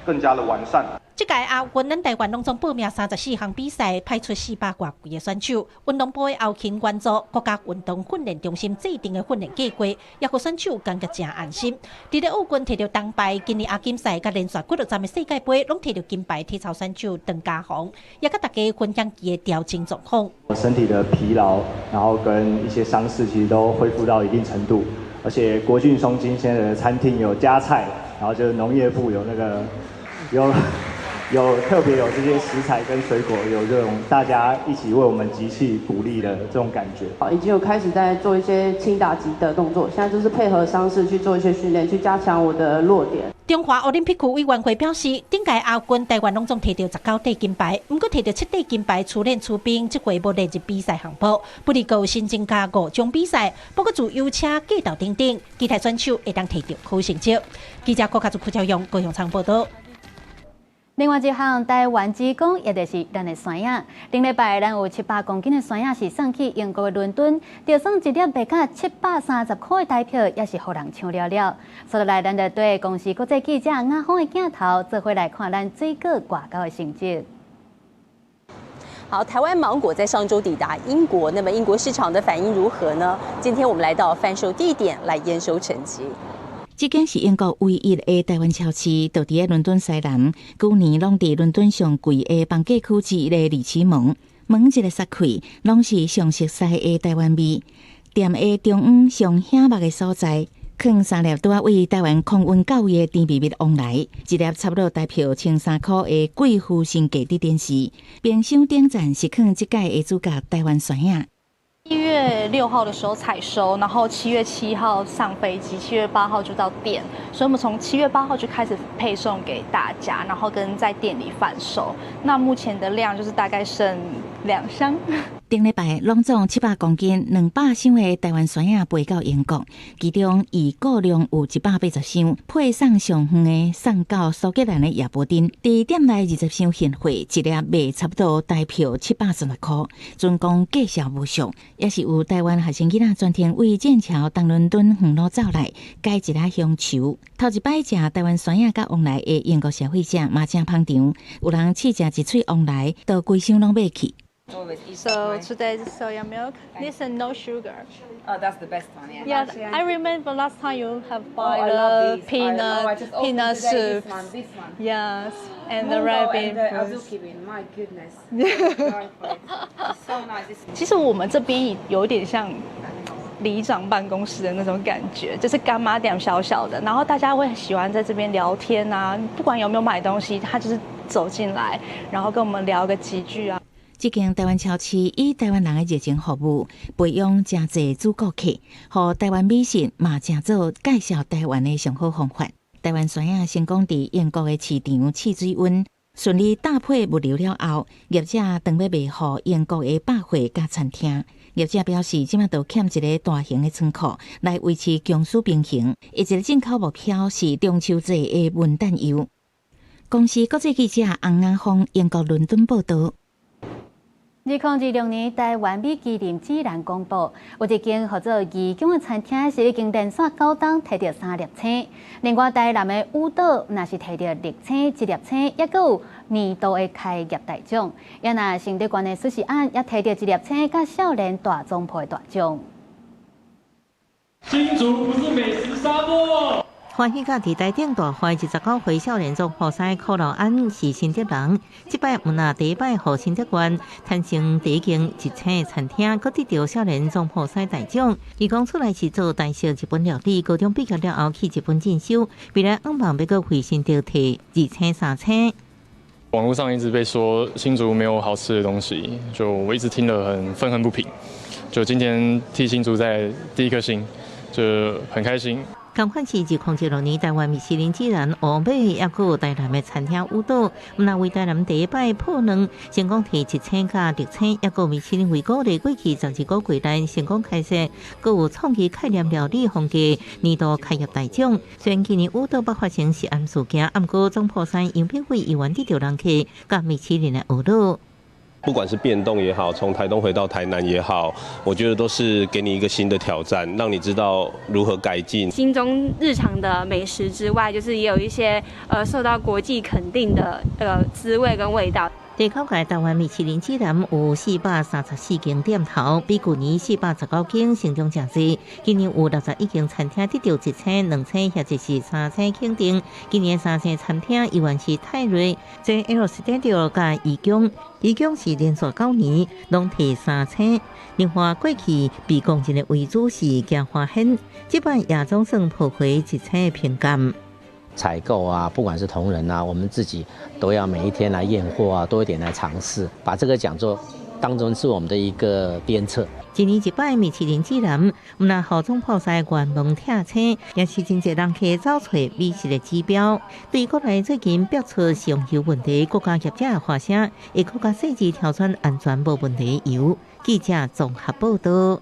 更加的完善。這屆亞運，咱台灣攏總報名34項比賽，派出400外位的選手。運動部的後勤援助，國家運動訓練中心制定的訓練計劃，也予選手感覺誠安心。佇咧奧運提著銅牌，今年亞錦賽佮連續幾落站的世界盃，攏提著金牌體操選手陳嘉弘，也佮大家分享伊的調整狀況。身體的疲勞，然後跟一些傷勢，其實都恢復到一定程度。而且國駿松金現在的餐廳有加菜，然後就是農業部有那個有。有特別有這些食材跟水果，有這種大家一起為我們集氣鼓勵的這種感覺。已經有開始在做一些輕打擊的動作，現在就是配合傷勢去做一些訓練，去加強我的弱點。中華奧林匹克委員會表示，頂屆亞軍台灣攏總提著19塊金牌，毋過提著7塊金牌，初練出兵，這回無列入比賽項目。不過閣新增加五種比賽，包括自由車、格鬥等等，期待選手會當提著好成績。記者郭卡祖郭朝陽高雄場報導。另外一項台灣之光，也就是咱的山仔。頂禮拜，咱有700公斤的山仔是送去英國的倫敦，就算一粒賣甲730塊的台票，也是予人搶了了。所以來，咱就對公視國際記者亞峰的鏡頭，做伙來看咱水果外交的成績。好，台灣芒果在上週抵達英國，那麼英國市場的反應如何呢？今天我們來到販售地點來驗收成績。這間是英國唯一的台灣超市，就佇咧倫敦西南，舊年攏佇倫敦上貴的房價區之一的利奇門。每一个雪塊攏是上熟悉的台灣味。踮的中央上顯目的所在，囥三粒拄仔為台灣空運到位的甜蜜蜜旺來，一粒差不多台票13塊的貴婦身價佇電視冰箱頂層是囥這屆的主角台灣酸葉。 7月6號的時候採收，然後7月7號上飛機，7月8號就到店，所以我們從7月8號就開始配送給大家，然後跟在店裡販售。那目前的量就是大概剩2箱。頂禮拜攏總700公斤200箱的台灣酸葉飛到英國，其中預購量有180箱，配送上遠的送到蘇格蘭的亞伯丁。佇店內20箱現貨，一粒賣差不多台票736塊，準講價數無俗，也是有台灣學生囡仔專程為劍橋東倫敦遠路走來解一下鄉愁。頭一擺食台灣酸葉佮旺來的英國消費者嘛誠捧場，有人試食一喙旺來，就規箱攏買去。 So today is soya milk. This is no sugar. Oh, that's the best one. Yeah. Yeah, I remember last time you have Oh, buy I love the these. Peanut Oh, I just opened peanut today soup. this one, this one. Yes, and the Mungo red bean and the fruits. azuki bean. My goodness. Die for it. It's so nice. It's 其實我們這邊有點像里長辦公室的那種感覺，就是柑仔店小小的，然後大家會喜歡在這邊聊天啊，不管有沒有買東西，他就是走進來，然後跟我們聊個幾句啊。這間台灣超市以台灣人的熱情服務，培養誠濟主顧客，予台灣美食嘛誠做介紹台灣的上好方法。台灣酸葉成功佇英國的市場試水溫，順利搭配物流了後，業者當欲賣予英國的百貨佮餐廳。業者表示，這馬都欠一个大型的倉庫來維持供需平衡。伊一个進口目標是中秋節的文旦柚。公視國際記者洪亞峰，英國倫敦報導。2026年台灣米其林指南公布，有一間號做義工的餐廳是已經連續9冬提著三粒星。另外，台南的舞島若是提著六星、一粒星，猶閣有年度的開業大獎。也若承德縣的壽司案也提著一粒星，佮少年大總鋪的大獎。新竹不是美食沙漠。歡喜甲佇台頂大懷29歲少年總鋪師柯老安是新竹人，這擺毋但第一擺予新竹縣產生第一間一星餐廳，閣得著少年總鋪師大獎。伊講出來是做台式日本料理，高中畢業了後去日本進修，未來向望欲閣回新竹提二星三星。網絡上一直被說新竹沒有好吃的東西，就我一直聽得很憤恨不平。就今天替新竹在第一顆星，就很開心。仝款是2016年台灣米其林指南烏馬，抑閣有台南的餐廳舞島，毋但為台南第一擺破兩成功提一星佮六星，抑閣米其林為鼓勵過去12個月內成功開設，閣有創意概念料理風格年度開業大獎。雖然今年舞島捌發生食安事件，毋過總鋪師楊炳輝依然得著人客佮米其林的學樂。不管是變動也好，從台東回到台南也好，我覺得都是給你一個新的挑戰，讓你知道如何改進。新中日常的美食之外，就是也有一些受到國際肯定的滋味跟味道。第九屆台灣米其林指南有434間店頭，比舊年419間成長誠濟。今年有61間餐廳得著一星、兩星或者是三星肯定。今年三星餐廳依然是泰瑞、JL Studio佮怡宮，怡宮是連續9年攏提三星。另外，過去被公認的為主是嘉華軒，這擺也總算破回一星的評鑑。採購啊，不管是同仁啊，我們自己都要每一天來驗貨啊，多一點來嘗試，把這個講座當中是我們的一個鞭策。一年一擺米其林指南，毋但予總鋪師願望拆星，也是真濟人客走揣美食的指標。對國內最近爆出上油問題，國家業者發聲，會閣較細緻挑選安全無問題的油。記者綜合報導。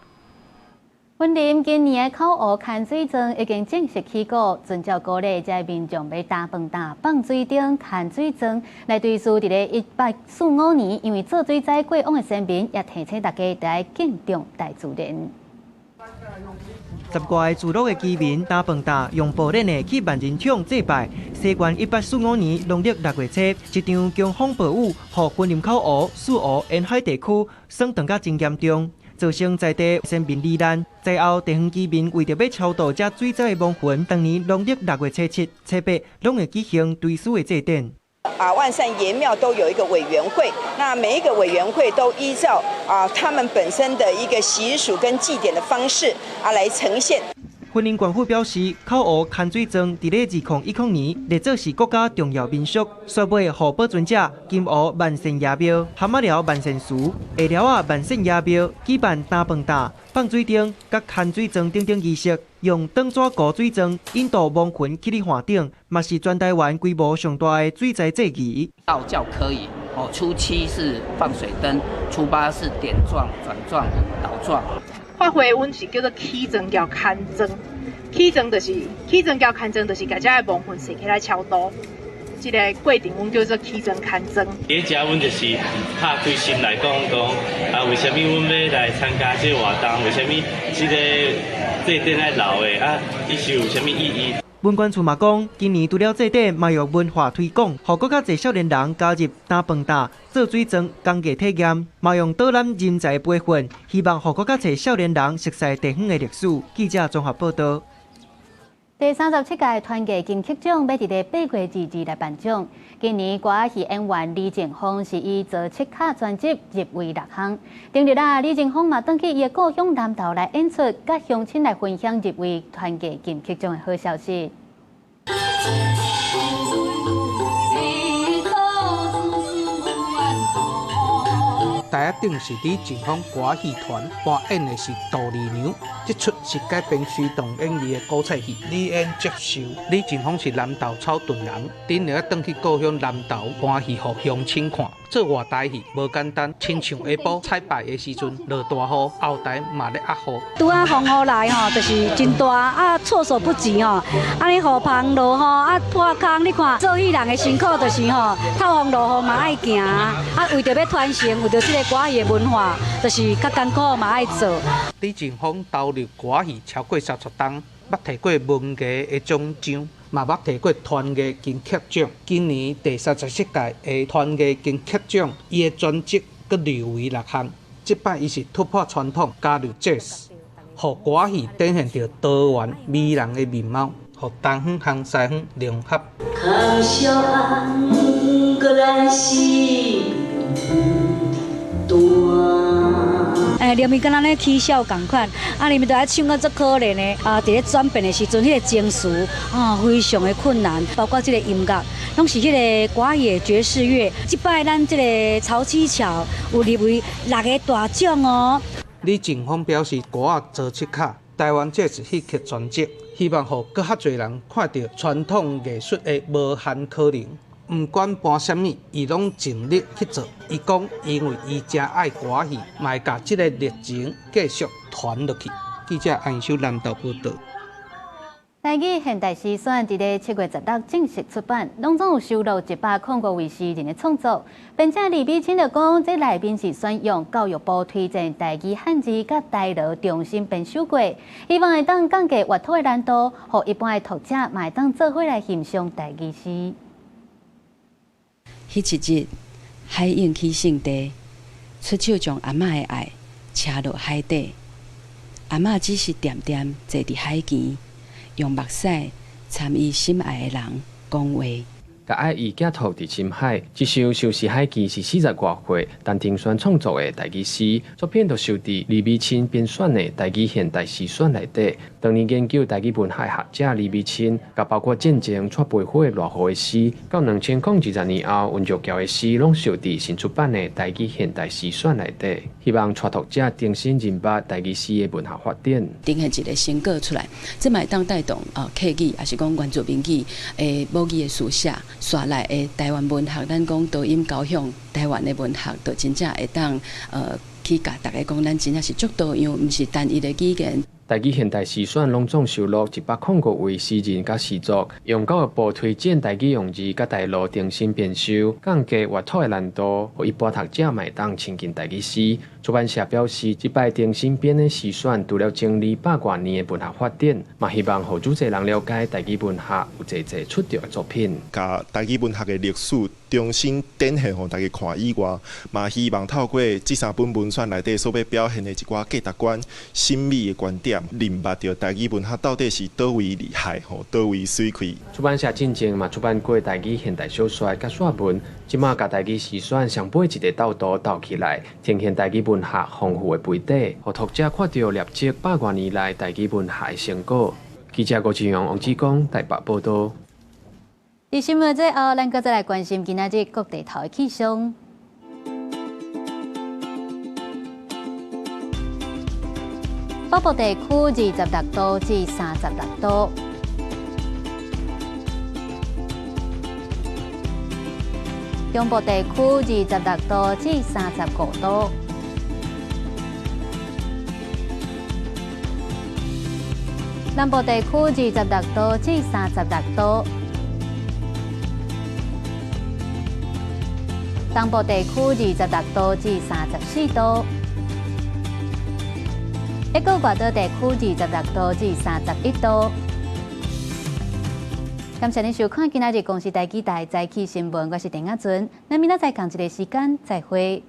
雲林今年的口湖牽水莊已經正式起鼓，遵照古禮，這民眾欲擔飯擔放水燈牽水樁來追思佇咧1845年因為做水災過往的先民，也提醒大家著愛敬重大自然。十外个聚落的居民擔飯擔用步練的去萬人場祭拜。西元1845年農曆6月初，一場強風暴雨，予雲林口湖、四湖沿海地區損斷甲真嚴重，造成在地先民罹難。災後地方居民為著欲超度這水災的亡魂，當年農曆6月初七、初八，攏會舉行追思的祭典。啊，萬善爺廟都有一個委員會，那每一個委員會都依照他們本身的一個習俗跟祭典的方式來呈現。雲林縣府表示，口湖牽水樁佇咧2010年列做是國家重要民俗，煞尾予保存者金湖萬善爺廟、蚶仔寮萬善祠、下寮仔萬善爺廟舉辦擔飯擔、放水燈、佮牽水樁等等儀式，用長紙糊水樁引導亡魂去你岸頂，嘛是全台灣規模上大的水災祭儀。道教科儀哦，初七是放水燈，初八是點狀、轉狀、倒狀。法會阮是叫做起莊叫牽莊，起莊就是起莊叫牽莊，就是共遮个亡魂踅起來超度。這個過程阮叫做起莊牽莊。佇遮阮就是拍開心來講講，啊，為啥物阮欲來參加這個活動？為啥物這个祭典愛留的？啊，伊是有啥物意義？文管處嘛講，今年除了祭典，嘛用文化推廣，予閣較濟少年人加入擔飯擔、做水樁工藝體驗，嘛用導覽人才培訓，希望予閣較濟少年人熟悉地方的歷史。記者綜合報道。第37屆團藝金曲獎欲佇咧8月22來頒獎。今年歌仔戲演員李靖峰是以做七卡專輯入圍六項。頂日啊，李靖峰嘛轉去伊的故鄉南投來演出，佮鄉親來分享入圍團藝金曲獎的好消息。台仔頂是李靖峰歌仔戲團扮演的是杜麗娘，這齣是改編徐董演繹的古仔戲。李演接受李靖峰是南投草屯人，頂日轉去故鄉南投搬戲予鄉親看。做外台戲無簡單，親像下晡彩排的時陣落大雨，後台嘛咧壓雨。拄仔風雨來吼，就是真大啊，措手不及吼。按呢雨棚落雨啊破空，你看做戲人的辛苦就是吼，透風落雨嘛愛行啊，為著欲傳承，為著這個歌仔戲的文化，就是較艱苦嘛愛做。李靖峰投入歌仔戲超過30冬，捌提過文藝的獎章，嘛捌提過團藝金曲獎。今年第37屆的團藝金曲獎，伊的專輯閣入圍六項。這擺伊是突破傳統，加入爵士，予歌仔戲展現著多元迷人的面貌，予東方和西方融合。欸，林咪敢若咧起笑仝款，啊，林咪都愛唱甲足可憐的，啊，佇咧轉變的時陣，彼個情緒啊，非常的困難，包括這個音樂，攏是彼個歌仔戲的爵士樂。這擺咱這個曹七巧有入圍6個大獎哦。李靖峰表示，歌仔做七卡，台灣這是戲曲專輯，希望予閣較濟人看著傳統藝術的無限可能。毋管搬啥物，伊攏盡力去做。伊講，因為伊誠愛歌仔戲，嘛會共這个熱情繼續傳落去。記者安秀南投報道。台語現代詩選佇咧7月16正式出版，攏總有收錄105位詩人的創作。編者李美清就講，這內面是選用教育部推薦台語漢字佮台羅重新編修過，希望會當降低閱讀的難度，予一般的讀者嘛會當做伙來欣賞台語詩。彼一日，海湧起聖地，出手將阿嬤的愛車落海底。阿嬤只是恬恬坐佇海墘，用目屎參伊心愛的人講話。共愛意寄託佇深海，這首相思海墘是40外歲陳庭軒創作的台語詩，作品就收佇李美清編選的台語現代詩選內底。當年研究台語文學學者李美清，共包括戰前蔡培火的賴和的詩，到2020年後溫玉橋的詩，攏收佇新出版的台語現代詩選內底。希望帶讀者重新認捌台語詩的文學發展，呈現一個成果出來，這嘛會當帶動客語，抑是講原住民語的母語的書寫。紲來的台灣文學，咱講多音交響台灣的文學，就真正會當去共大家講，咱真正是足多樣，毋是單一的語言。台語現代詩選攏總收錄105位詩人佮詩作，用教育部推薦台語用字佮台羅重新編修，降低閱讀的難度，予一般讀者嘛會當親近台語詩。出版社表示，這擺重新編的詩選，除了整理100外年的文學發展，嘛希望予愈濟人了解台語文學有濟濟出眾的作品。共台語文學的歷史重新展现予大家看以外，嘛希望透过這三本文選內底所欲表現的一寡價值觀、審美的觀點，認捌著台語文學到底是佗位厲害，吼，佗位媠氣。出版社進前嘛出版過台語現代小說佮散文，這馬共台語詩選上尾一个鬥圖鬥起來，呈現台語文學豐富的培底，予讀者看著累積百外年來台語文學的成果。記者郭志勇、王志剛台北報導。佇新聞最後，咱閣再來關心今仔日各地頭的氣象。北部地區26度至36度，中部地區26度至35度。南部地區26度至36度，東部地區26度至34度，一個外島地區26度至31度。感謝您收看今仔日公視台語台早起新聞，我是鄭亞尊，咱明仔載仝一个時間再會。